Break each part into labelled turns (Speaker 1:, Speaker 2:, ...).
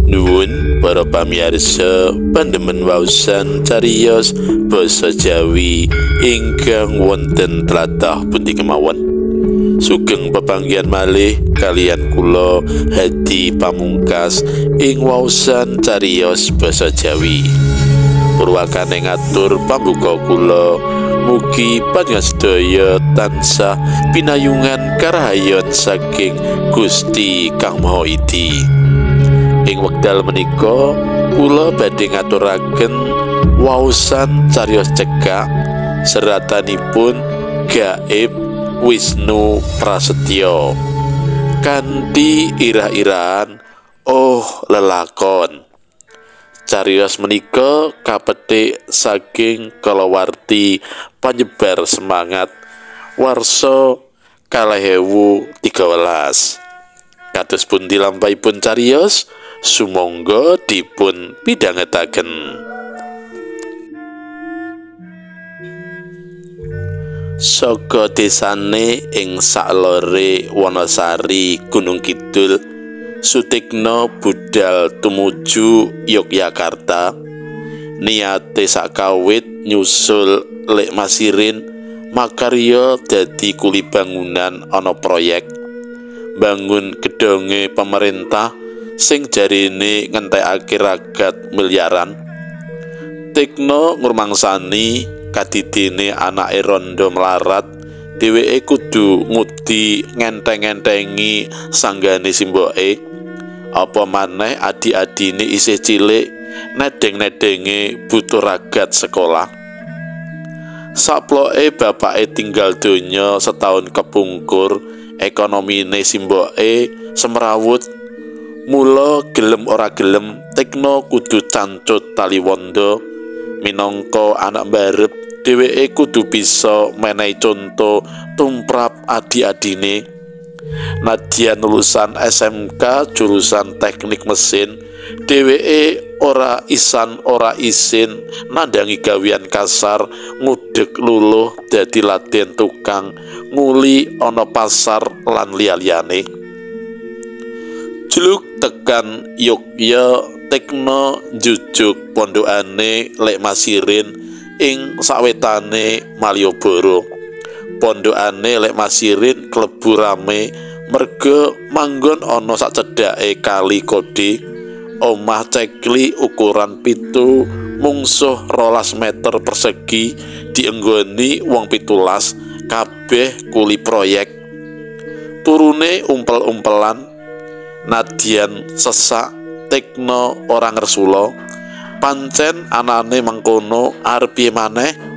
Speaker 1: Nuwun para pamirsa pandemen waosan cariyos basa Jawi ingkang wonten tlatah pundi kemawon. Sugeng pepanggihan malih kaliyan kula Hadi Pamungkas ing waosan cariyos basa Jawi. Purwakane ngatur pambuka kula, mugi panjenengan sedaya tansah pinayungan karahayon saking Gusti Kang Maha Idi. Ing wekdal menika kula badhe ngaturaken waosan cariyos cekak seratanipun Gaib Wisnu Prasetyo kanthi irah-irahan Oh Lelakon. Cariyos menika kapetik saking kalawarti panyebar semangat warsa 2013. Kados pundi lampahipun cariyos, sumangga dipun pidhangetaken. Saka desane ing saklore Wonosari, Gunung Kidul, Sutikno budal tumuju Yogyakarta. Niate sakawit nyusul Lek Masirin makarya dadi kuli bangunan ana proyek bangun gedonge pemerintah sing jarine ngentekake ragat miliaran. Tikno ngrumangsani kadidene anake rondo melarat, dheweke kudu ngudi ngenteng-entengi sanggane simboke. Apa maneh adi-adine isih cilik, nedeng-nedenge butuh ragat sekolah. Saploke bapake tinggal donya setahun kepungkur, ekonomine simboke semrawut. Mula gelem ora gelem, Tikno kudu cancut tali wanda. Minangka anak mbarep, dheweke kudu bisa menehi conto tumrap adi-adine. Nadyan lulusan SMK jurusan teknik mesin, dheweke ora isan ora isin nandangi gawean kasar, ngudhek luluh dadi laden tukang nguli ana pasar lan liya-liyane. Jluk tekan Yogya, Tikno njujuk pondokane Lek Masirin ing sawetane Malioboro. Pondokane Lek Masirin klebu rame merga manggon ana sacedhake kali Kode. Omah cekli ukuran 7 mungsuh 12 meter persegi dienggoni wong 17 kabeh kuli proyek. Turune umpel-umpelan, nadyan sesak, Tikno ora ngresula. Pancen anane mengkono arep piye maneh?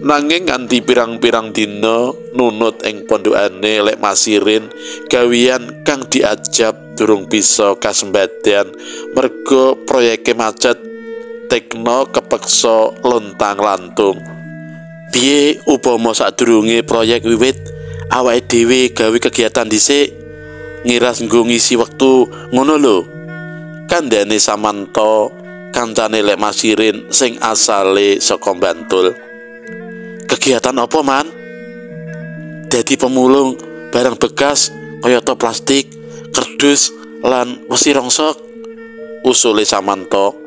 Speaker 1: Nanging nganti pirang-pirang dina nunut ing pondokane Lek Masirin, gawean kang diajab durung bisa kasembadan merga proyeke macet. Tikno kepeksa lontang-lantung. Piye upama sadurunge proyek wiwit awake dhewe gawe kegiatan dhisik, ngiras nggo ngisi wektu ngono lho? Kandhane Samanto, kancane Lek Masirin sing asale saka Bantul. Kegiatan apa, Man? Dadi pemulung barang bekas kayata plastik, kerdus, lan wesi rongsok, usule Samanto.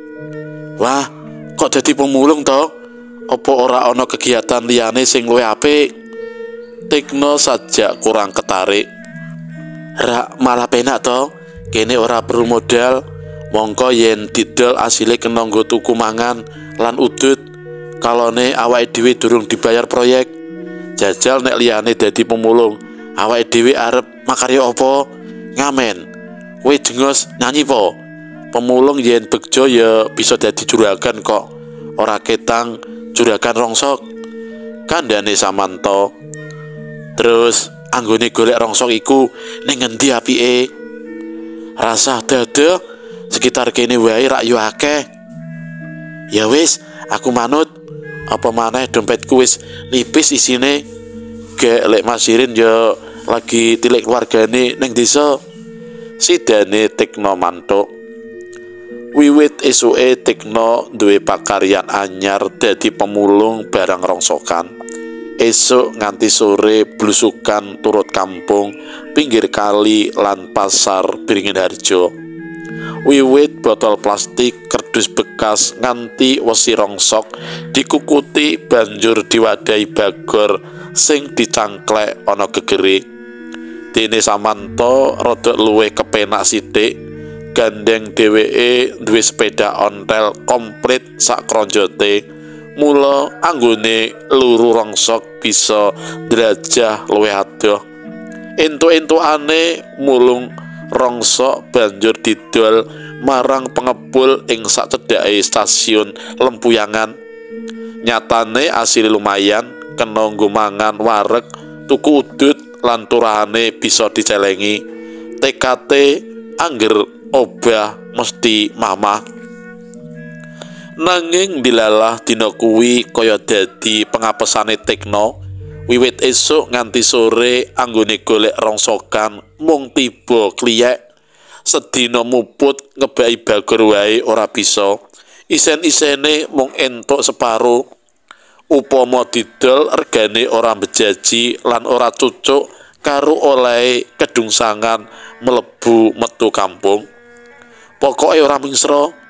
Speaker 1: Wah, kok dadi pemulung to? Apa ora ana kegiatan liyane sing luwih apik? Tikno sajak kurang ketarik. Rak malah penak to, kene ora perlu modal, mongko yen didol asile kena nggo tuku mangan lan udut. Kalone awake dhewe durung dibayar proyek. Jajal nek liyane dadi pemulung, awake dhewe arep makarya apa? Ngamen. Kowe jengos nyanyi po? Pemulung yen begjo ya bisa dadi juragan kok. Ora ketang juragan rongsok. Kandhane Samanto. Terus anggone golek rongsok iku ning ngendi apike? Rasah dadah, sekitar kene wae rak yo akeh. Ya wis, aku manut. Apa maneh dompetku wis nipis isine. Gek Lek Masirin ya lagi tilik keluargane ning desa. Sidane Tikno mantuk. Wiwit esuke Tikno duwe pakaryan anyar dadi pemulung barang rongsokan. Esuk nganti sore blusukan turut kampung, pinggir kali lan pasar Beringin Harjo. Wiwit botol plastik, kerdus bekas nganti wesi rongsok dikukuti banjur diwadahi bagor sing dicangklek ana gegere. Dene Samanto rada luwih kepenak sithik, gandeng dheweke duwe sepeda ontel komplit sak kronjote. Mula anggone luru rongsok bisa ndrajah luwih adoh. Entuk-entukane mulung rongsok banjur didol marang pengepul ing sacedhake stasiun Lempuyangan. Nyatane asile lumayan, kena nggo mangan wareg, tuku udut lan turahane bisa dicelengi. TKT angger obah mesti mamah. Nanging dilalah dina kuwi kaya dadi pengapesane Tekno. Wiwit esuk nganti sore anggone golek rongsokan mung tiba kliyek. Sedina muput ngebaki bagor wae ora bisa. Isen-isene mung entuk separo. Upama didol regane ora mbejaji lan ora cucuk karo olehe kedungsangan mlebu metu kampung. Pokoke ora mingsra.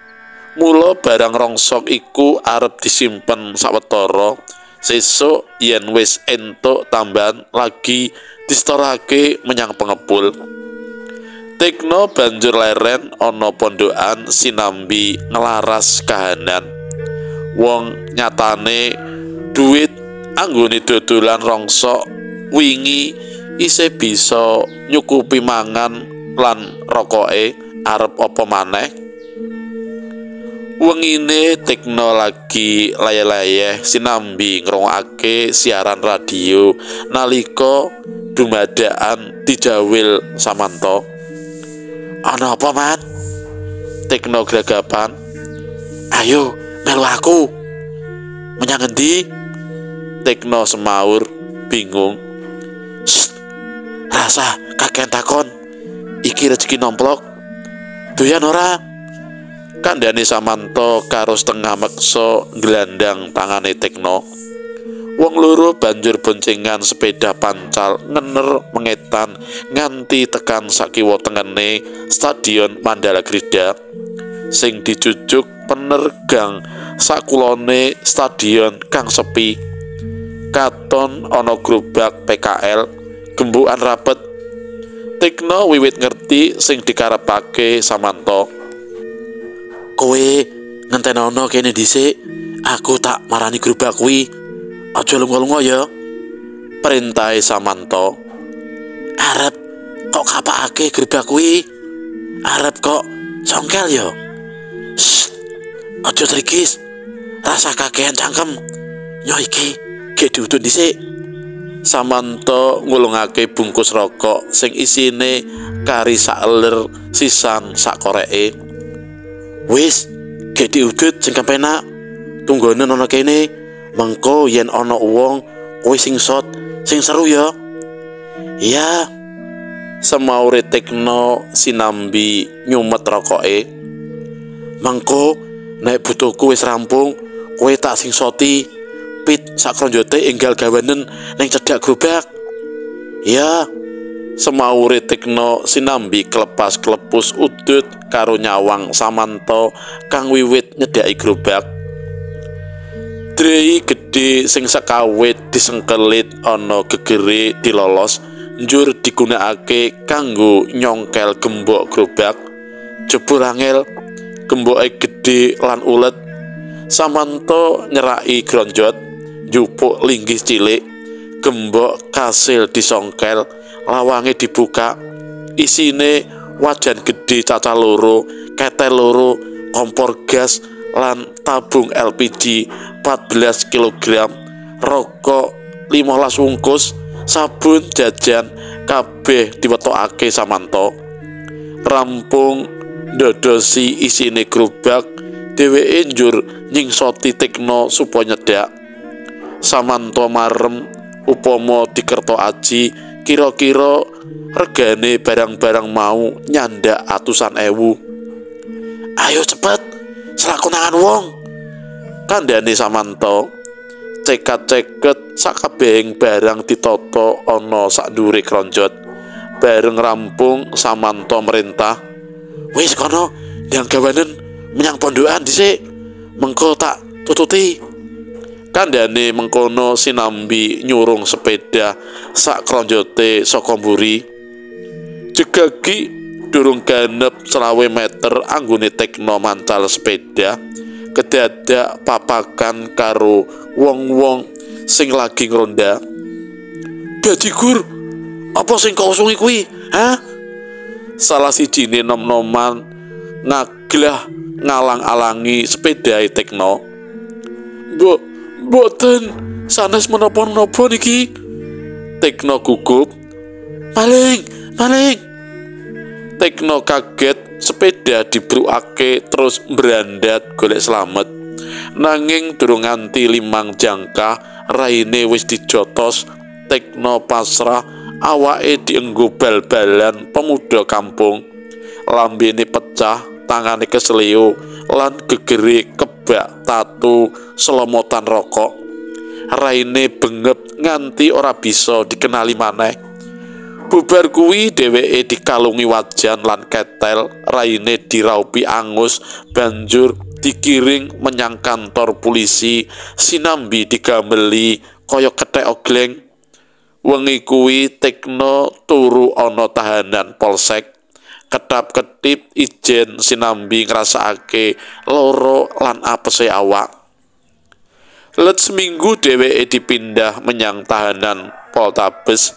Speaker 1: Mula barang rongsok iku arep disimpen sawetara. Sesuk yen wis entuk tambahan lagi distorake menyang pengepul. Tekno banjur leren ana pondokan sinambi nglaras kahanan. Wong nyatane duit anggone dodolan rongsok wingi isih bisa nyukupi mangan lan rokoke, arep apa maneh. Wengine Tekno lagi layeh-layeh sinambi ngrungokake siaran radio nalika dumadakan dijawil Samanto. Ana apa, Man? Tekno gragapan. Ayo melu aku. Menyang endi? Tekno semaur bingung. Sst, rasa kakean takon. Iki rezeki nomplok. Doyan ora? Kandhane Samanto karo setengah meksa nglandang tangane Tekno. Wong loro banjur boncengan sepeda pancal ngener mengetan nganti tekan sakiwa tengene Stadion Mandala Krida sing dijujuk penergang sakulone stadion kang sepi. Katon ana gerobak PKL gembukan rapet. Tekno wiwit ngerti sing dikarepake Samanto. Kowe ngentenono kene dhisik, aku tak marani gerobak kuwi. Aja lunga-lunga ya, perintahe Samanto. Arep kok kapakake gerobak kuwi? Arep kok songkel ya? Sst, aja trigis, rasa kakean cangkem. Nyo iki gek diudun dhisik. Samanto ngulungake bungkus rokok sing isine kari sakeler sisan sakoreke. Wis, gek diudut sing kepenak. Tunggone ana kene, mengko yen ana wong kowe sing sot, sing seru ya. Ya. Semaure Tekno sinambi nyumet rokoke. Mengko nek butuhku wis rampung, kowe tak sing soti. Pit sakronjote enggal gawanen ning cedhak gerobak. Ya. Semaure Tekno sinambi klepas-klepus udut karo nyawang Samanto kang wiwit nyedhaki gerobak. Drei gedhe sing sekawit disengkelit ana gegere dilolos njur digunakake kanggo nyongkel gembok gerobak. Jebul angel, gemboke gedhe lan ulet. Samanto nyeraki gronjot, njupuk linggih cilik, gembok kasil disongkel, lawange dibuka, isine wajan gedhe cacah loro, ketel loro, kompor gas lan tabung LPG 14 kg, rokok 15 wungkus, sabun jajan kabeh diwetokake Samanto. Rampung ndodosi isine gerobak, dheweke njur nyingsoti Tekno supaya nyedhak. Samanto marem upama dikerto aji kira-kira regane barang-barang mau nyandak atusan ewu. Ayo cepet, selaku nangan wong, kandhane Samanto. Cekat-ceket sakabehing barang ditata ana sakndhuwure kronjot. Bareng rampung Samanto merintah, wis kono Ndang gawanen menyang pondokan dhisik, mengko tak tututi. Kandhane mengkono sinambi nyurung sepeda sak kronjote saka mburi. Jegagi durung ganep 20 meter anggone Tekno mancal sepeda, kedadak papakan karo wong-wong sing lagi ngronda. Bajigur, apa sing kok usungi kuwi? Hah? Salah sijine nom-noman ngaglah ngalang-alangi sepedahe Tekno. Mbok, mboten sanes menapa-menapa niki. Tekno gugup. Maling, maling. Tekno kaget, sepeda dibrukake terus mbrandat golek slamet. Nanging durung nganti 5 jangkah raine wis dijotos. Tekno pasrah, awake dienggo bal-balan pemuda kampung. Lambene pecah, tangane kesleo lan gegere kebak tatu selomotan rokok. Raine bengep nganti ora bisa dikenali maneh. Bubar kuwi dheweke dikalungi wajan lan ketel, raine diraupi angus, banjur dikiring menyang kantor polisi sinambi digameli kaya kethek ogleng. Wengi kuwi Tekno turu ana tahanan polsek. Kedap-kedip ijen sinambi ngrasakake loro lan apese awak. Let seminggu dheweke dipindah menyang tahanan Poltabes.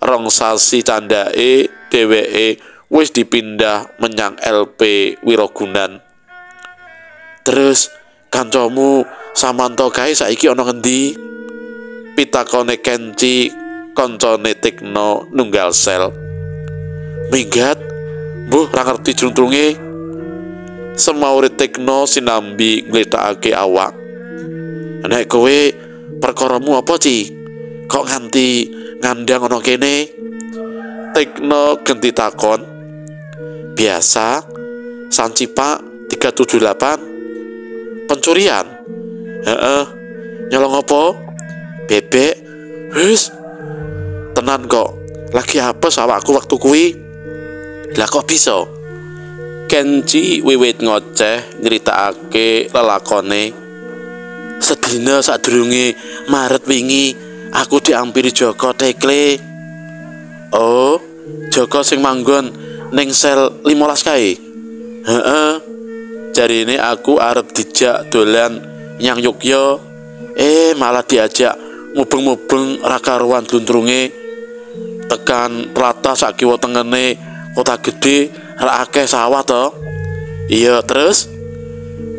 Speaker 1: 2 sasi candhake dheweke wis dipindah menyang LP Wirogunan. Terus kancamu Samanto kae saiki ana ngendi? Pitakone Kenci kancane Tekno nunggal sel. Minggat, mbuh ra ngerti jluntrunge. Semaure Tekno sinambi ngletakake awak. Nek kowe perkaramu apa, Ci? Kok nganti ngandang ana kene? Tekno genti takon. Biasa, Sancipa 378. Pencurian. Heeh. Nyolong apa? Bebek. Wis. Tenan kok. Lagi apes awakku waktu kuwi. Lah kok bisa? Kenci wiwit ngoceh nyritakake lelakone. Sedina sadurunge Maret wingi aku diampiri Joko Tekle. Oh, Joko sing manggon ning sel 15 kae. Heeh. Jarine aku arep dijak dolan nyang Yogya. Malah diajak mubeng-mubeng ra karuan gluntrunge. Tekan tlatah sak kiwa tengene kota gede ra akeh sawah to. Iya, terus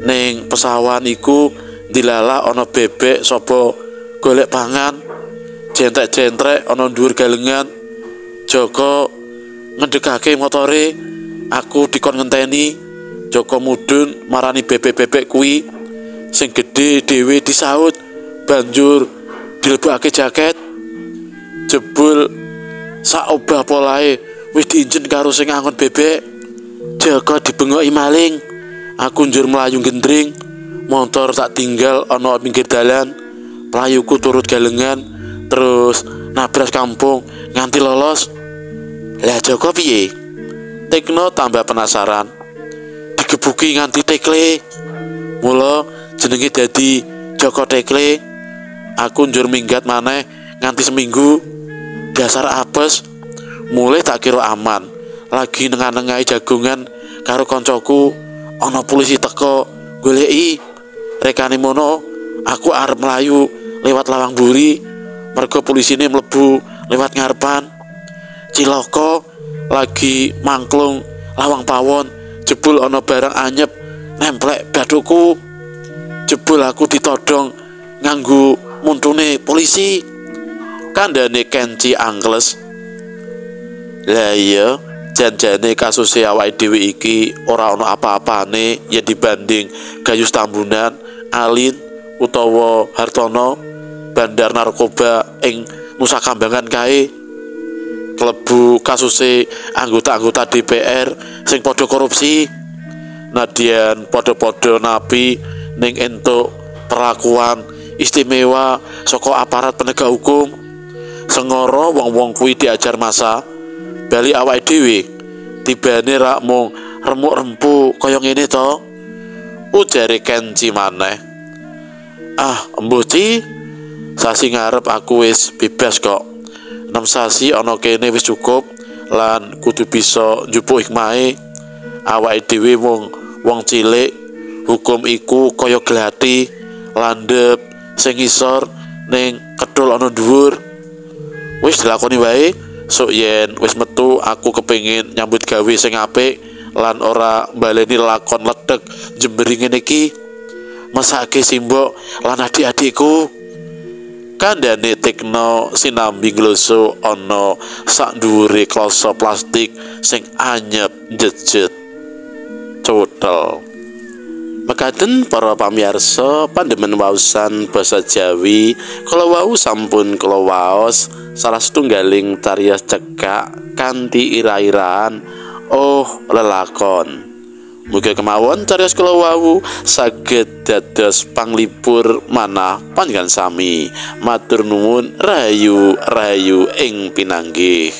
Speaker 1: ning pesawahan iku dilalah ana bebek sapa golek pangan, jentrek-jentrek ana dhuwur galengan. Joko ngendhegake motore, aku dikon ngenteni. Joko mudhun marani bebek-bebek kuwi sing gedhe dhewe disaut, banjur dilebokake jaket. Jebul sak obah polahe wis diinjen karo sing angon bebek. Joko dibengoki maling. Aku njur mlayu gendring, motor tak tinggal ana pinggir dalan. Playuku turut galengan terus nabras kampung nganti lolos. Lah Joko piye? Tekno tambah penasaran. Digebuki nganti tekle. Mula jenenge dadi Joko Tekle. Aku njur minggat maneh nganti seminggu. Dasar apes. Mulai tak kira aman. Lagi nengah-nengahi jagongan karo koncoku, ana polisi teko goleki. Rekane mono, aku arep mlayu lewat lawang buri, mergo polisine mlebu lewat ngarepan. Cilaka lagi mangklung lawang pawon, jebul ana barang anyep nemplek bathukku. Jebul aku ditodong nganggo muntune polisi. Kandhane Kenci angkles. Lah iya, janjane kasuse awake dhewe iki ora ana apa-apane yen dibanding Gayus Tambunan, Alin utawa Hartono, bandar narkoba ing Nusa Kambangan kae. Klebu kasuse anggota-anggota DPR sing padha korupsi. Nadyan padha-padha napi ning entuk perlakuan istimewa saka aparat penegak hukum. Sengoro wong-wong kuwi diajar masa. Bali awake dhewe tibane rak mung Remuk-rempu kaya ngene to? Ujare Kenci maneh. Ah, embuh Ci, sasi ngarep aku wis bebas kok. 6 sasi ana kene wis cukup lan kudu bisa njupuk hikmahe. Awake dhewe wong cilik, hukum iku kaya glati landhep sing ngisor ning kethul ana dhuwur. Wis dilakoni wae, sok yen wis metu aku kepengin nyambut gawe sing apik lan ora baleni lakon ledek jemberi ngene iki. Mesake simbok lan adik-adikku. Kandhane Tekno sinambi ngloso ana sak dhuwure kloso plastik sing anyep jejet cotel. Mekaten para pamirsa pandemen waosan basa Jawi kala wau sampun kula waos salah setunggaling cariyos cekak kanthi ira-iraan oh lelakon. Mugi kemawon cariyos kala wau saged dados panglipur manah panjenengan sami. Matur nuwun, rahayu rahayu ing pinanggih.